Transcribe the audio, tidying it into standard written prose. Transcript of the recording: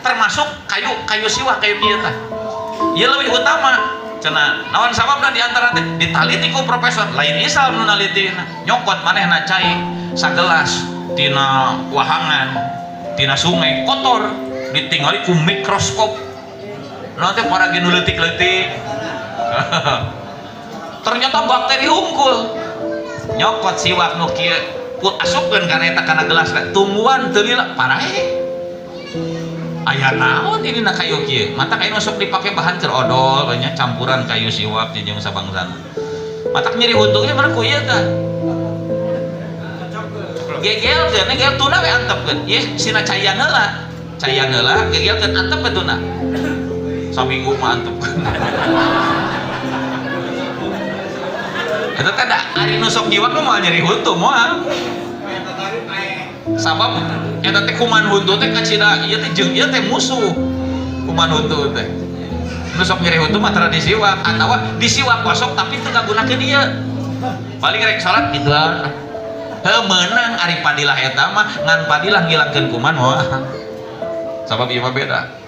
Termasuk kayu kayu siwak kayu kieu tah. Ieu leuwih utama. Cenah naon sababna di antara teh ditaliti ku profesor lain Islam nu nalitina. Nyokot manehna cai sagelas tina wahangan, tina sungai kotor ditingali ku mikroskop. Nanti para genu leutik-leutik. Ternyata bakteri hungkul. Nyokot siwak nu kieu asupkeun kana eta kana gelas tungguan teu lila paraeh. Aya naon ini na kayu kieu? Mata kayu sok dipake bahan keur odol banyak campuran kayu siwak jeung sabangsana. Matak nyeri untungnya mana ku ieu tah. Gegelkeun gegel tuna we antepkeun. Ieu sina caian heula. Caian heula gegelkeun antep we tuna. Saminggu mah antepkeun. Eta teh da ari nu sok nyiwak mah moal nyeri huntu moal. Sabab eta teh kuman huntu teh kacida ieu teh jeung ieu teh musuh. Kuman huntu teh. Nu sok nyeri huntu mah tara disiwak atawa disiwak kosong tapi teu ngagunakeun ieu. Paling rek salat kitu. Heuh meunang ari padilah eta mah ngan padilah ngilangkeun kuman moal. Sabab ieu mah beda.